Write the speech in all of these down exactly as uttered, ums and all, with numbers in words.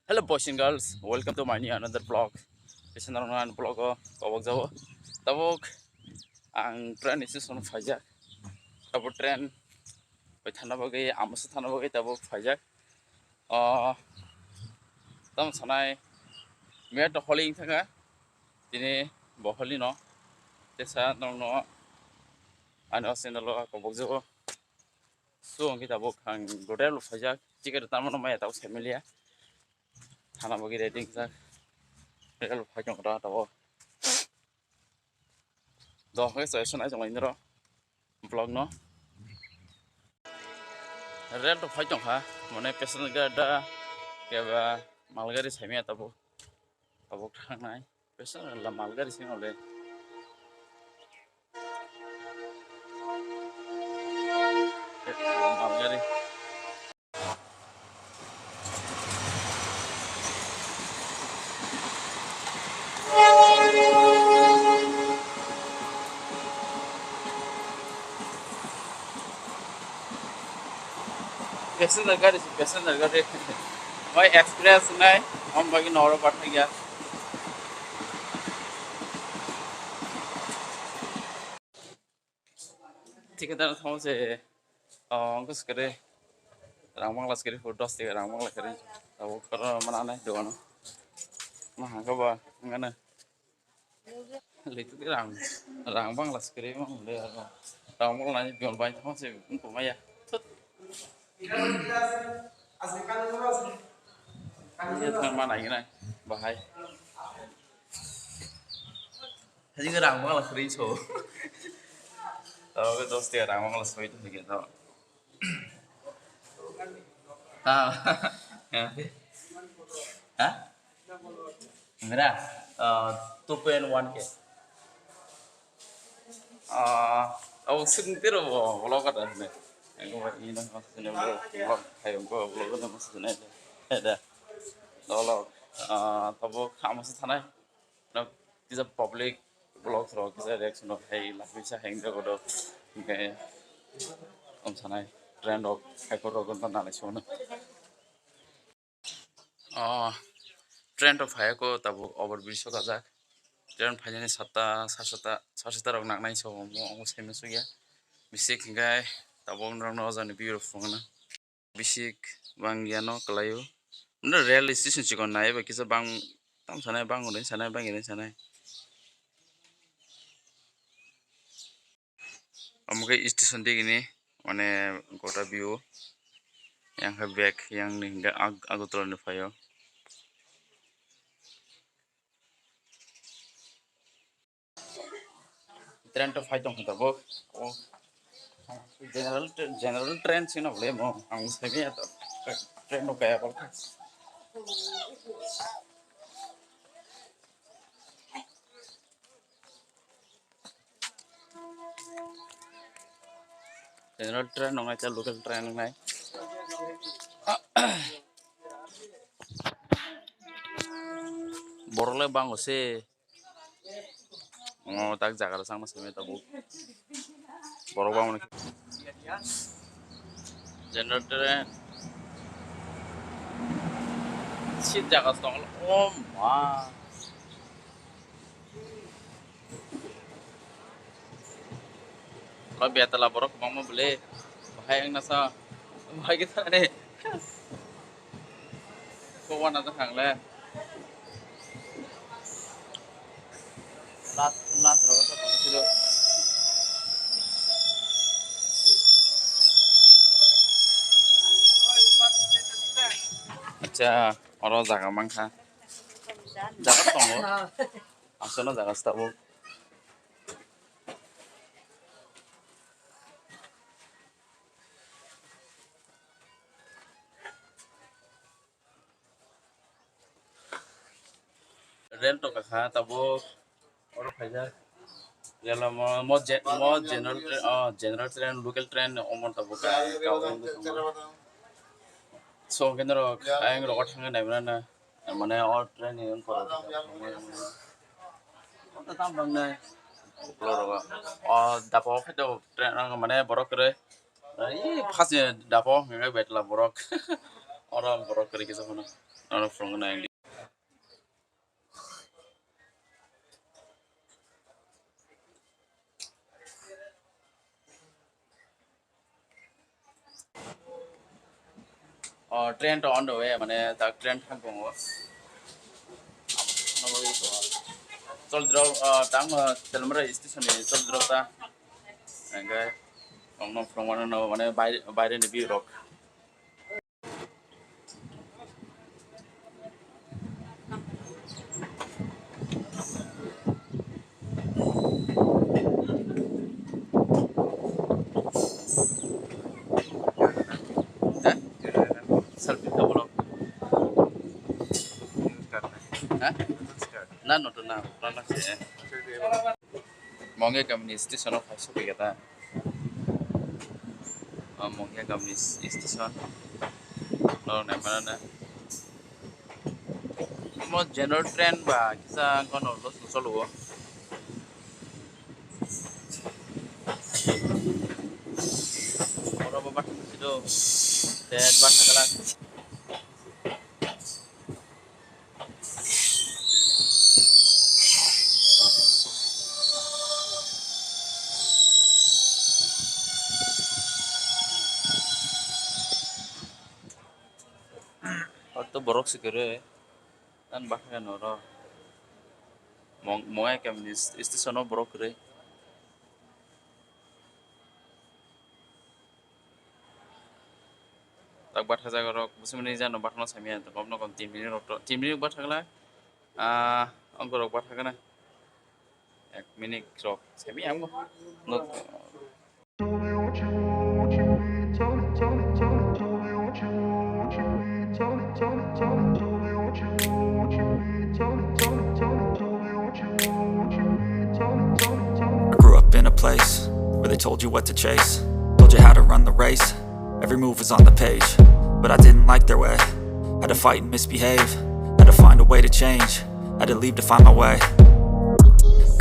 Hello boys and girls, welcome to my new another vlog. Bisinarokno ani vlog o kobok jabo. Tabuk ang train station o phaijak. Tabuk train bai thana bagwi, Amasa thana bagwi tabuk phaijak. O tamo sanai, miya to holi wngkha kha. Tini bo holi no tesa nongno ani o channel o kobok jabo. So hwnkhe tabuk ang rail o phaijak, ticket tamo no maya tabuk saimaliya. Thana bagwi ready wngjak. Rail o phai tongkha tabuk. Dohai choi swnai tonglaini ro vlog no. Rail to phai tongkha, mane passenger gari da keba malgari saimaya tabuk. Tabuk thangnai passenger la malgari sing ole. Malgari. Passenger gari se, passenger gari. Bai express nai, om bagi noro pathai ya. Ticket dano thamo se, oh, angko sekere, rang bangla sekere, dos ticket rang bangla sekere, abo koro mana nai dogano, ma hangka ba, ngana, litu ke rang, rang bangla sekere, ma le, rang bangla ni bion bai thamo se, angko maya, thut. Iya, thang mana ini nai, bahai. Hajing rang bangla seri so. Tahu ke dos tiga rang bangla soi tu begitu. Tahu. Hah? Mera, uh, two point one K. Ah, oh, sing tiro bo, vlog ada ne. Aku ini mas sini vlog, vlog, kayak vlog, vlog ada mas sini ada. Ada. Vlog, ah, tabuk kamu sih sana. Nok kisa public vlog rok kisa reaction rok hai la bisa heng jago do. Hingke om sanai trend rok hai por rok ta nalai sona. Oh, trend rok phai ko tabuk over bridge rok ajak. Trend phainani satta, sar satta, sar satta rok naknai so mo ongo semi sugya. Bisik hingke tabuk rok no ojani view rok phunukna. Bisik bang yano kwlaio. Mane rail station chikon nai bai kisa bang tam sanai bang hwnwi sanai bang hwnwi sanai. Omo khe station digini mane gota view. Yang khe bag yang ni hingke Ag-, Agartala ni phaio. Train to phai tong kha tabuk. O general tra-, general train sino bole mo ang sai ya to train to kaya bol kha. General train nongnai ta local train nongnai. Borok le bango se. Omo tak jaga rw changma simi tabuk. Borok bangmani. Generator seat jaga tong. Oh ma. Lo betala borok bangma bole. Bahai ang nasa. Bahai kita ne. Ko wana ta khangle. Last, last rogo ta khangle silo. Acha, oro jaga mankha. Jaga tongo. Aswkno jaga se tabuk. Rel tongkha kha tabuk. Oro khaijak. Rel o mo, mo je-, mo general train, oh, general train, local train omo tabuk ka, ka. So, hwnkhe norok ayang rogo thangwi naimano na. Mane o train ni wngkha. O ta tam bang nai. Ukulok rogo. O dapao khe to train rang mane borok kwrwi. Ai, phas ni dapao hwnkhai betla borok. Oro borok kwrwi kisa phano. Nono phunukna ang di. O, train to on the way, mane ta train thang tongo. Chol drop, ah, tang, ah, Telmara station ni chol drop ta. Engke ongno phunukmano no, mane bai-, baire ni view rok. Hah? Selfie ka bolong. Hah? Na, no, to na, na, na, se. Mongya kamini station o phai sokphaikha ta. O Mongya kamini station. Norok naimanana. Omo general train ba kisa kono los cholo o. Oro bo bus do. Te bus kala. Oro to borok se kwrwi. Ani bwskango oro Mong-, Mongya kamini station o borok kwrwi. Tak bwthajak rok, bwswk mani jano bwthano sami ang tongo, omo nokho tin minute rok to, tin minute bwthakla, ah, ongkhorok bwthakna, ek minute rok sami ang bo. Nok- I grew up in a place where they told you what to chase, told you how to run the race. Every move was on the page, but I didn't like their way. Had to fight and misbehave, had to find a way to change, had to leave to find my way.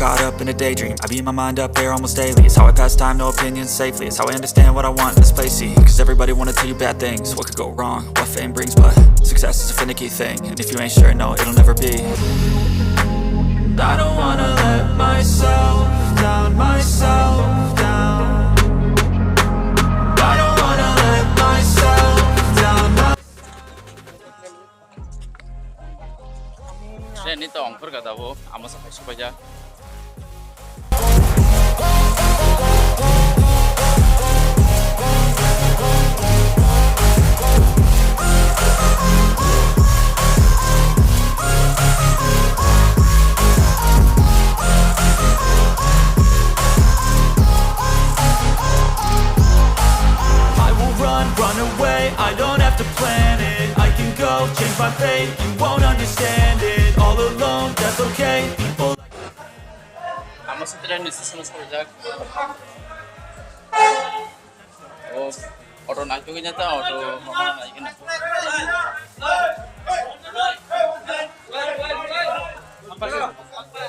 Caught up in a daydream, I beat my mind up there almost daily. It's how I pass time, no opinions safely. It's how I understand what I want in this place. See, cause everybody wanna tell you bad things. What could go wrong? What fame brings, but success is a finicky thing. And if you ain't sure, no, it'll never be. I don't wanna let myself down, myself down. I don't wanna let myself down. Train ni to ongkhor ka dabo, amo sa phai supaijak. I will run, run away, I don't have to plan it. I can go, change my fate, you won't understand it. All alone, that's okay. People Amo sa train ni station o soljak. O auto nangtugwi na ta, auto mama nangtugwi na.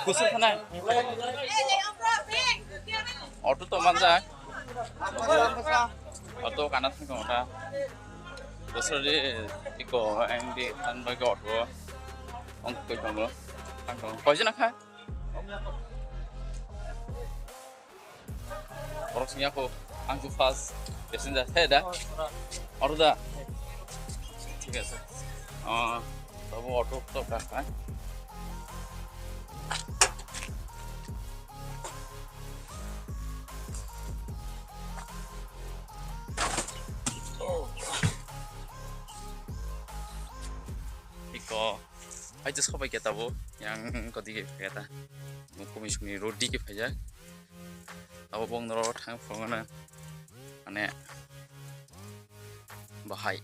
Kusuk khanai. Auto to manjak. Auto kana thang tong ta. Bosor di iko ang di tan bai auto. Ong koi tongo. Thang tong. Koi jana kha? Borok sing yako, ang tu first passenger, he da? Oro da? Thik ase. Ah, tabo auto to ka, ha? Iko. Hai, just khobai khe tabuk yang kodi khe khe ta. Mukumi sumi rodi khe phaijak. Abo bong noro thang phangana. Mane bahai.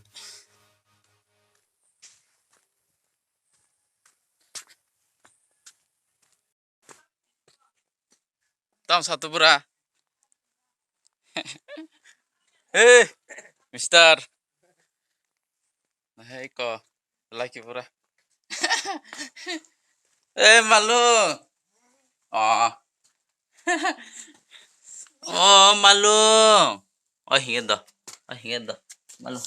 Tam satu bura. Eh, mister. Hei ko, laki bura. Eh, malu. Oh. Oh, malu. Oh, hinge do. Oh, hinge do. Malu.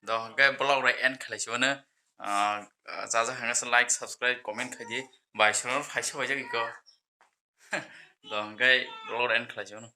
Do hwnkhe vlog rok end khlai si mano. Ah, ja ja hwnga se like, subscribe, comment khai di. Bai soro phaisa bai jagwi ko. Do hwnkhe vlog rok end khlai si mano.